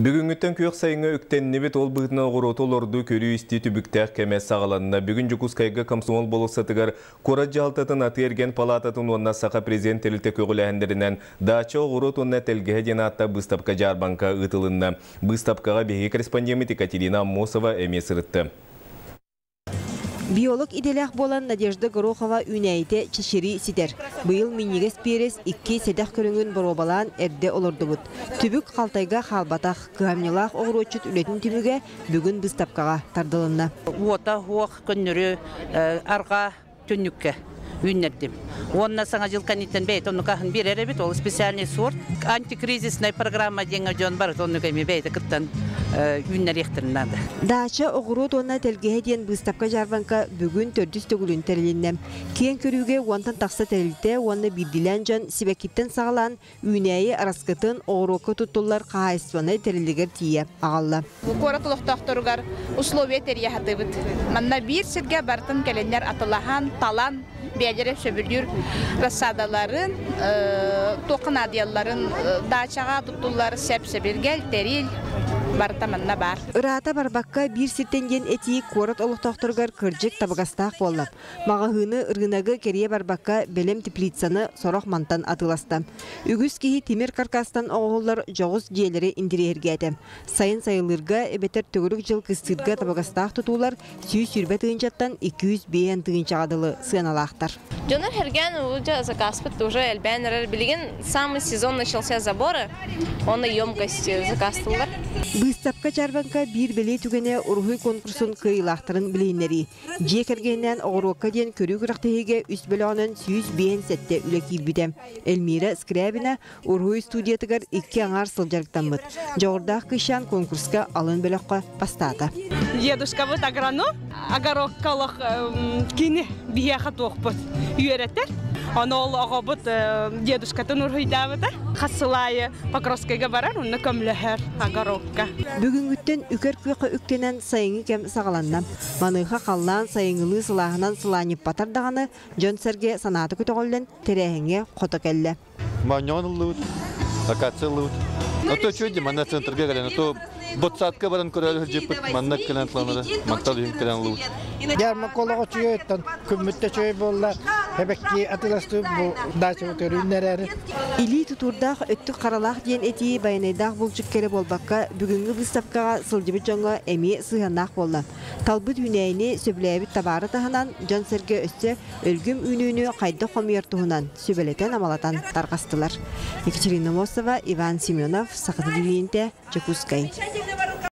Бүгүҥҥүттэн күөх сайыҥҥа үктэннибит, ол быһыытынан оҕуруоту олордуу көрүү-истии түбүктээх кэмэ саҕаланна. Бүгүн Дьокуускайга Комсомол болуоссатыгар куорат дьаһалтатын атыы-эргиэн палаататын уонна Саха президент тэрилтэ көҕүлээһиннэринэн Даача, оҕуруот уонна тэлгэһэ диэн ааттаах быыстапка-дьаарбаҥка ыытылынна. Быыстапкаҕа биһиги корреспондеммыт Екатерина Аммосова эмиэ сырытта. Биолог идэлээх буолан Надежда Горохова үүнээйитэ чэчирии ситэр. Быйыл минньигэс перец икки сэдэх көрүҥүн боруобалаан эрдэ олордубут. Түбүк халтайга хаалбатах, кыһамньылаах оҕуруотчут үлэтин түмүгэ бүгүн быыстапкаҕа тардылынна. Уота суох көннөрү арҕаа түннүккэ үүннэрдим. Уонна Саҥа дьыл кэнниттэн бэйэтэ оннук аһын биэрэр эбит. Ол специальный сорт. Антикризисная программа диэҥҥэ дьон барыта оннук эмиэ бэйэтэ кыттан үүннэриэхтэрин наада. Даача, оҕуруот уонна тэлгэһэ диэн быыстапка-дьаарбаҥка бүгүн төрдүс төгүлүн тэрилиннэ. Киэҥ көрүүгэ уонтан тахса тэрилтэ уонна биирдиилээн дьон сибэккиттэн саҕалаан үүнээйи араскытын оҕуруокка туттуллар хаһаайыстыбаннай тэрилигэр тиийэ аҕалла. Куорат олохтоохторугар условия тэрийэ сатыыбыт. Манна биир сиргэ барытын кэлэннэр атылаһан, талан, бэйэлэрэ сөбүлүүр рассадаларын, туохха наадыйалларын даачаҕа туттуллар сэп-сэбиргэл, тэрил барыта манна баар. Ыраата барбакка биир сиртэн диэн этии куорат олохтоохторугар кырдьык табыгастаах буолла. Маҕаһыыны, ырыынагы кэрийэ барбакка бэлэм теплицаны сорох мантан атыыласта. Үгүс киһи тимир каркастан оҥоһуллар дьоҕус дьиэлэри интэриэһиргээтэ. Сайын сайылыырга эбэтэр төгүрүк дьыл кыстыырга табыгастаах тутуулар 120 тыһыынчаттан 205 тыһыынчаҕа дылы сыаналаахтар. Дьонор хэргээн уже заказпыт уже элбээн эрэр. Билигин самый сезон начался заборы, онно емкости заказтыллар. Быыстапка-дьаарбаҥка биир бэлиэ түгэнэ уруһуй конкурсун кыайыылаахтарын билиһиннэрии. Дьиэ кэргэнинээн оҕуруокка диэн көрүү күрэхтэһиигэ үс бөлөҕүнэн 157 үлэ киирбитэ. Эльмира Скрябина уруһуй студиятыгар икки аҥаар сыл дьарыктаммыт. Дьоҕурдаах кыысчаан конкурска алын бөлөххө бастаата. Дедушкабыт агроном, огородка олох кини биһиэхэ туохпут үөрэтэр. Ону ол оҕобут дедушкатын уруһуйдаабыта. Хас сыл аайы Покровскайга барар, онно көмлөһөр огородка. Бүгүҥҥүттэн үкэр күөххэ үктэнэн сайыҥҥы кэм саҕаланна. Маныаха халлаан сайыҥҥылыы сылааһынан сылаанньыппатар даҕаны, дьон-сэргэ санаата көтөҕүллэн тэрээһиҥҥэ хото кэллэ. Моонньоҕон ыллыбыт, акация ыллыбыт. А то что манна центрга кэлэн, а то ботсадка баран көрөөрү сылдьыппыт, манна кэлэн тыланары, мантал иһин кэлэн ыллыбыт. Ярмарка олоҕо үчүгэйиттэн күммүт да үчүгэй буолла, эбэкки атыыластыбыт бу дачабыт өрүүннэрээри. Илии тутуурдаах өттүк харалаах диэн этии байанайдаах булчут кэрэ буолбакка, бүгүҥҥү быыстапкаҕа сылдьыбыт дьоҥҥо эмиэ сыһыаннаах буолла. Талбыт үүнээйини, сөбүлээбит табаары таһынан, дьон-сэргэ өссө өлгөм үүнүүнү хайдах хомуйар туһунан сүбэлэтэн-амалатан тарҕастылар. Екатерина Мосова, Иван Семенов, Саха телевидениетэ, Дьокуускай.